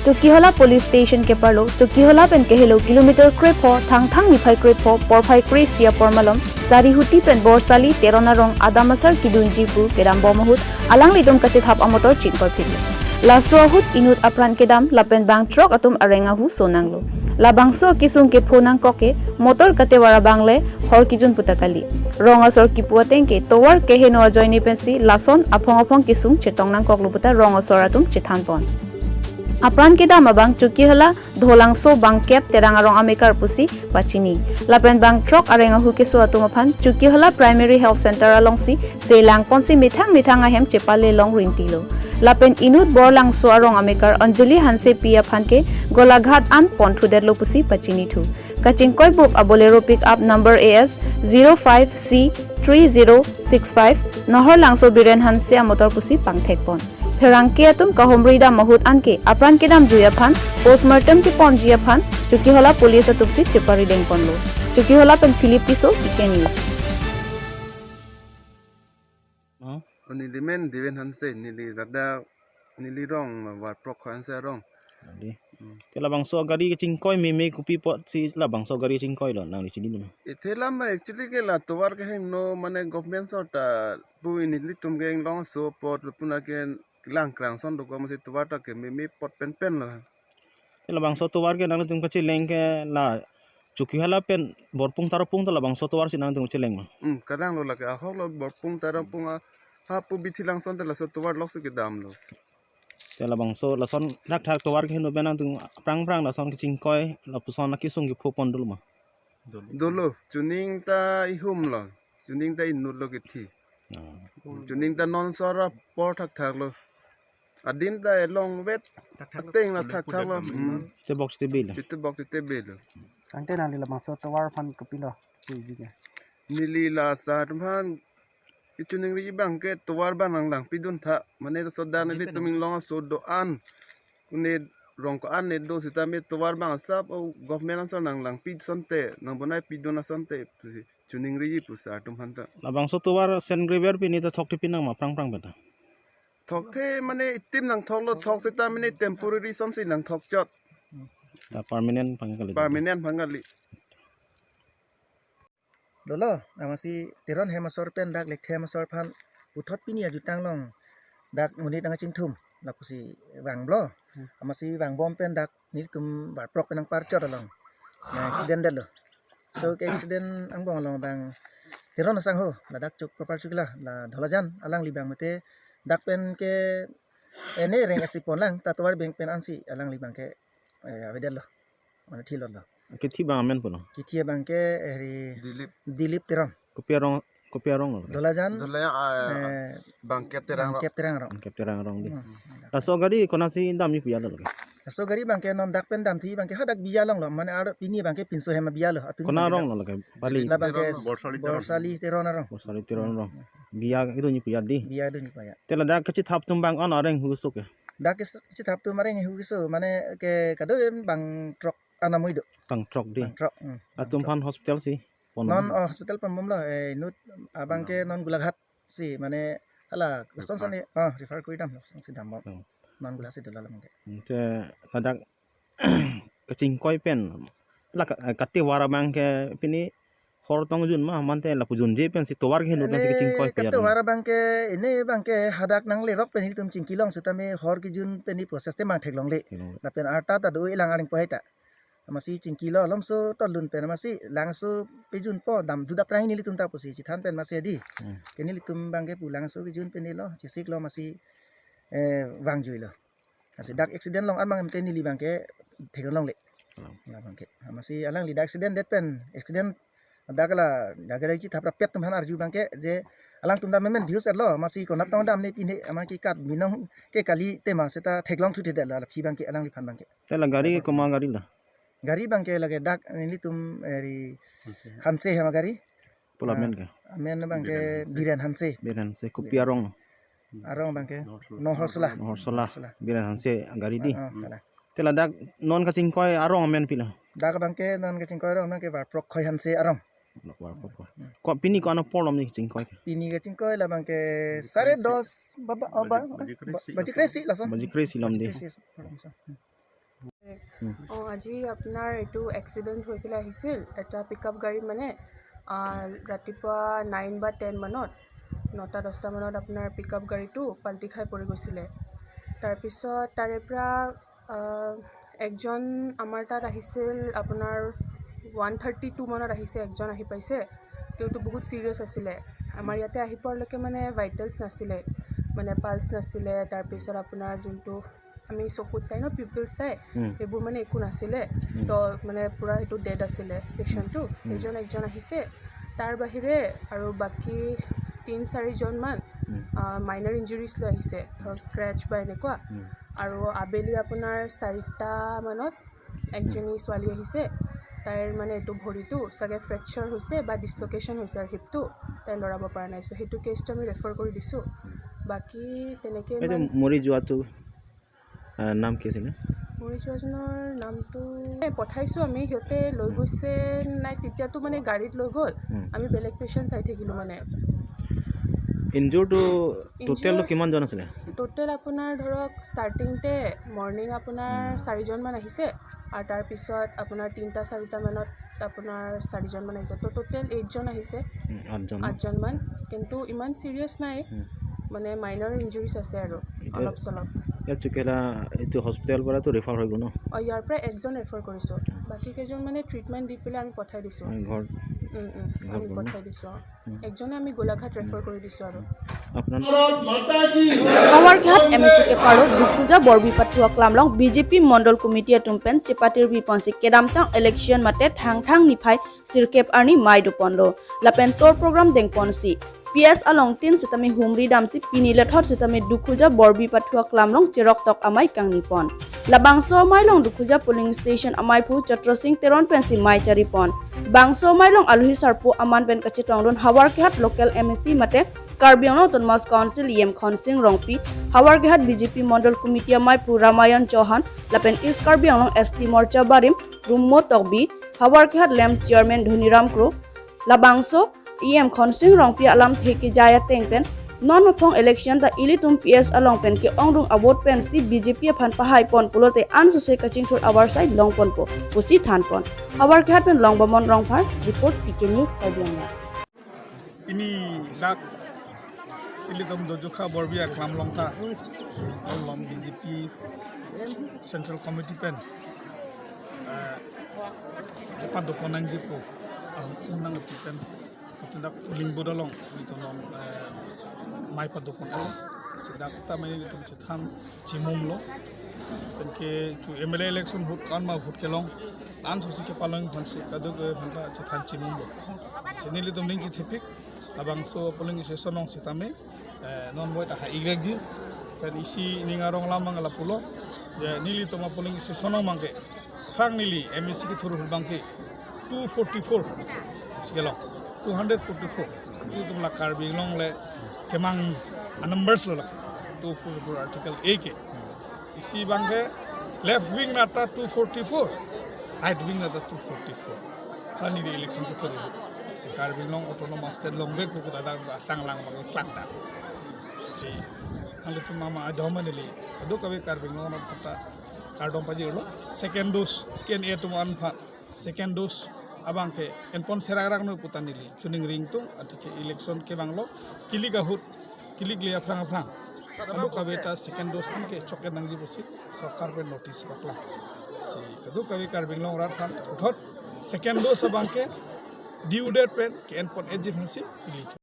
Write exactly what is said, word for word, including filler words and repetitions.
Chokihola Police Station keparlo, Chokihola pen kehelo kilometer krepho, Thangthang niphai krepho, porphai kre-isi apor malom, Sarihuti pen Borsali Teron arong adam asar kidunji pu kedambom ahut, alanglitum kachethap amotor chingkoiphitlo. Laso ahut inut apran kedam lapen bang throk atum areng ahu sonanglo. Labangso akesung kepho nangkok ke motor katevar abang le hor kijun puta kali. Rong asor kipu ateng ke tovar keheno ajoine pensi lason aphong aphong kesung chetong nangkoklo puta rong asor atum chethanpon. Apran kedam abang Chokihola Dholangso bangkep Terang arong amekar pusi pachini. Lapen bang throk areng ahu keso atum aphan Chokihola Primary Health Center alongsi selangponsi methang methang ahem chepale long rintilo. Lapen inut Borlangso arong amekar Anjali Hansepi aphan ke Golaghat an pon thudetlo pusi pachinithu. Kachingkoibup abolero pick up number A S zero five C three zero six five, Nohor Langso Biren Hanse amotor pusi pangthekpon. Pherangke atum kahumri dam ahut anke apran kedamjui aphan postmortem keponji aphan Chokihola police atumsi cheparidengponlo. Chokihola pen Philip Tisso, T K News. Oh, neli men Deven Hanse, neli ladak, neli rong Varprok Hanse arong. Adi. Hmm. Te labangso gari kachingkoi meme kopi apotsi labangso gari kachingkoilo nangli chini ma? Ithe lam actually ke la tovar kehingno mane government asor ta pu nelitum ke inglongso apot lapu na ke langkrang ason dokok amatsi tovar ta ke meme apot penpen lo. Te labangso tovar ke nangtum kacheleng ke la Chokihola pen Borpung Tarapung ta labangso tovar si nangtum cheleng ma? Hmm, kadanglo lake ahoklo Borpung Tarapung a hapu bithi langson te laso tovar lokso kedamlo. Te labangso lason thakthak tovar keheno pen nangtum aphrang aphrang lason kachingkoi lapuson akesung kepho pondul ma? Dolo, chuning ta ihum lo, chuning ta inut lo kethi. Ah. Chuning ta non asor apor thakthak lo. Adim ta elong vet, ateng la thakthak lo. Hmm. Tebok tebilo. Tebok tebilo. Tangte nangli labangso tovar aphan kopilo puji ke? Neli la asar atum aphan kachiningri abang ke tovar abang nanglangpidun tha. Mane soda nelitum inglongso do-an. Kune rong ko-an ne do sitame tovar abang asap o government asor nanglangpi asonte, nangbonaipidun asonte pusi chiningri pu asar atum aphan ta. Labangso tovar sand gravel pini ta thokthepi nang ma aphrang aphrang pen ta? Thokthe mane itim nangthoklo, thok seta mane temporary asonsi nangthokchot. Ta permanent aphan kali. Permanent aphan kali. Dolo, amatsi Teron hem asor pen dak Lekthe hem asor aphan puthot pini ajutang along dak monit nangkachingthum lapusi vangblo. Hmm. Amatsi vangbom pen dak nelitum Varprok pen nangparchot along nang accident detlo. So ke accident angbong along abang Teron asangho, ladak Chok, proper Chokila, la Dholajan alangli abang mate dak pen ke ene reng asi ponlang, ta tovar abang pen ansi alangli abang ke, eh, avedetlo. Mane thilotlo. Kethi abang amen pulo? Kethi abang ke eri Dilip. Dilip Teron. Kopi arong, kopi arong lo? Dholajan. Dholajan, ah, eh, Bangkep Terang arong. Bangkep Terang arong. Bangkep Terang arong di. Hmm. Laso gari konatsi damji pu ajatlo lake? Laso gari abang ke non dak pen damthuji abang ke hadak Biya along lo. Mane ar pini abang ke pinso hem Biya lo. Atum kona abang arong lo lake? Bali. Labang ke Borsali Teron. Borsali Teron arong. Borsali Teron arong. Hmm. Biya kedoji pu ajat di. Biya kedoji pu ajat. Te ladak kachethap atum abang an areng ahu keso ke? Dak kes-, kachethap atum areng ahu keso, mane ke kado bang throk anamoi do. Bang throk di. Bang throk, hmm. Atum aphan hospital si pon? Non, oh, hospital ponbomlo, eh, inut abang ke non Golaghat si, mane hala, refer. Son son ni, oh, refer kori dam, son si dambom. Hmm. Non Golaghat si dolo abang ke. Hmm, te ladak kachingkoi pen la ka-, eh, katovar abang ke pini hor tongjun ma, mante lapu junje pensi tovar keheno pensi kachingkoi pu ajat. Katovar abang ke, ene abang ke hadak nanglerok pen nelitum chingkilong sitame hor kijun pen ni process te mang theklongle. Theklongle. Lapen arta ta do-elang areng po hai ta. Amatsi chingkilo alomso tolun pen amatsi langso pejunpo, dam dudap rang nelitum ta pusi chethan pen amatsi di. Hmm. Ke nelitum abang ke pu langso kijun pen ni lo, chesiklo amatsi, eh, vangjuilo. Amatsi dak accident along an abang ke neli abang ke theklongle. Hmm. Labang ke. Amatsi alangli dak accident det pen, accident dak la, dak gari chethap rappet atum aphan arju abang ke, je alangtum dam menmen views etlo, amatsi konat tong dam ne pine, amat ke kat binong ke kali tema seta theklong thuthedetlo, la phi abang ke alangliphan abang ke. Te la gari komat gari la? Gari abang ke lake dak nelitum eri Hanse. Hanse hem agari. Pula amen ke? Ah, amen abang ke Biren Hanse. Biren Hanse. Biren Hanse. Kopi arong? Arong abang ke Nohor Sola. Nohor Sola. Nohor Sola. Biren Hanse gari di. Ah, ah, kalang. Te ladak non kachingkoi arong amen pilo? Dak abang ke non kachingkoi arong abang ke Varprok Khoi Hanse arong. Varprok Khoi. Hmm. Ko pini ko-an apor lom ni kachingkoi ke? Pini kachingkoi labang ke sare dos baba, oh, ba, baji kre-isi. Baji kre-isi lason. Baji kre-isi lom di. Baji kre-isi. Hmm. অ, আজি আপোনাৰ এইটো এক্সিডেণ্ট হৈ পেলাই আহিছিল। এটা pick up গাড়ী মানে, আ, ৰাতিপুৱা নাইন বা টেন মানত, নটা দহটা মানত আপোনাৰ পিক আপ গাড়ীটো পাল্টি খাই পৰি গৈছিলে। তাৰপিছত তাৰে পৰা, আ, একজন আমাৰ তাত আহিছিল, আপোনাৰ ওৱান থাৰ্টি টু মানত আহিছে, একজন আহি পাইছে। তেওঁতো বহুত ছিৰিয়াছ আছিলে। আমাৰ ইয়াতে আহি পোৱালৈকে মানে ভাইটেলছ নাছিলে, মানে পালছ নাছিলে। তাৰপিছত আপোনাৰ যোনটো আমি চকুত চাই ন, পিপলছ চাই, উম। সেইবোৰ মানে একো নাছিলে। উম। তো মানে পূৰা সেইটো ডেড আছিলে পেচেণ্টটো। উম। সেইজন একজন আহিছে। তাৰ বাহিৰে আৰু বাকী তিনি চাৰিজনমান, উম। আ, মাইনাৰ ইঞ্জুৰিজ লৈ আহিছে, ধৰক স্ক্ৰেচ বা এনেকুৱা। উম। আৰু আবেলি আপোনাৰ চাৰিটা মানত একজনী ছোৱালী আহিছে, তাইৰ মানে এইটো ভৰিটো চাগে ফ্ৰেকচাৰ হৈছে বা ডিছল'কেশ্যন হৈছে আৰু হিপটো, তাই লৰাব পৰা নাই। চ' সেইটো কেছটো আমি ৰেফাৰ কৰি দিছোঁ। বাকী তেনেকে এইটো ইমান মৰি যোৱাটো, আহ, নাম কি আছিলে? মৰি যোৱাজনৰ নামটো, এ, পঠাইছোঁ আমি, সিহঁতে লৈ উম। গৈছে নাই, তেতিয়াতো মানে গাড়ীত লৈ গ'ল। উম। আমি বেলেগ পেচেণ্ট চাই থাকিলোঁ মানে। ইনজুৰটো ইনজুৰ টোটেলটো কিমানজন আছিলে? টোটেল আপোনাৰ ধৰক ষ্টাৰ্টিংতে মৰ্ণিং আপোনাৰ উম। চাৰিজনমান আহিছে, আৰু তাৰপিছত আপোনাৰ তিনিটা চাৰিটা মানত আপোনাৰ চাৰিজনমান আহিছে। তো টোটেল এইটজন আহিছে। উম, আঠজন ন? আঠজনমান। কিন্তু ইমান ছিৰিয়াছ নাই, উম। মানে মাইনাৰ ইঞ্জুৰিজ আছে আৰু এতিয়া অলপ চলপ। ইয়াত চুকেলা এইটো হস্পিটেলৰ পৰাতো ৰেফাৰ হৈ গ'ল ন? অ, ইয়াৰ পৰা একজন ৰেফাৰ কৰিছোঁ, বাকী কেইজন মানে ট্ৰিটমেণ্ট দি পেলাই আমি পঠাই দিছোঁ। উম, ঘৰ উম, উম, ঘৰ আমি গ'ল ন? পঠাই দিছোঁ, অ। উম। একজনে আমি গোলাঘাট ৰেফাৰ কৰি দিছোঁ আৰু। আপোনাৰ Howraghat M A C keparo Dukhuja Borbipatthu aklam along B J P Mondol Committee atum pen chepatirbi ponsi kedamtang election mate Thangthang niphai sirkep arni mai doponlo. Lapen tour program dengponsi P S along tin sitame humri damsi pini lethot sitame Dukhuja Borbipatthu aklam along cheroktok amei kangni pon. Labangso amei along Dukhuja polling station ameiphu Chatra Singh Teron pensi mai chari pon. Bangso amei along alohi sarpo aman pen kachetongdun Howraghat local M A C mate Karbi Anglong Autonomous Council E M Khonsing Rongpi, Howraghat B J P Mondol Committee ameiphu Ramayan Chauhan, lapen East Karbi Anglong S T Morcha barim Rummo Tokbi, Howraghat LAMPS Chairman Dhoniram Kro, labangso E M Khonsing Rongpi alamthe kejai ateng pen non aphong election ta ilitum P S along pen ke-ongdung avote pensi B J P aphan pahai pon pulote ansose kachingthur avarsai long ponpo pusi than pon. Howraghat pen Longbamon Rongphar, report T K News Karbi Anglong. Pini dak ilitum Dukhuja Borbi aklam along ta along B J P Central Committee pen, eh, kepadopon nangjipo, ah, hukum nangpi pen, itum dak polling booth along itum, eh, mai padopon along. Si dak ta mai itum chethan chimumlo. Penke chu M L A election ahut ko-an ma vote kelong, ansose kepalong aphansi kadokave aphan ta chethan chimumlo. Si nelitum ning kithepik, labangso polling station along sitame, eh, non boi ta ha-igrek ji. Pen isi ning arong lam abang lapulo, je nelitum apolling station along abangke, aphrang neli M A C kethur ahut abangke two forty-four si kelong, two hundred forty-four. Itum la Karbi Anglong le kemang a-numbers lo la, two forty-four Article A ke. Isi abangke left wing nata two forty-four, right wing nata two forty-four. Hala neli election kethur ahut. Si Karbi Anglong Autonomous State longvek pu kuda dang asang lang abang klangdak. Si nanglitum mama adom neli kadokave Karbi Anglong arat ta kardom pajirlo. Second dose ke-en atum aphan, second dose abangke enpon serak rak noi puta neli chuning ringtung, atike election kevanglo, kilik ahut, kilik le aphrang aphrang kadokave ta second dose anke chok-en nangji pusi sorkar pen notice paklang. Si kadokave Karbi Anglong arat aphan puthot second dose abangke due date pen ke-enpon-etji aphansi ili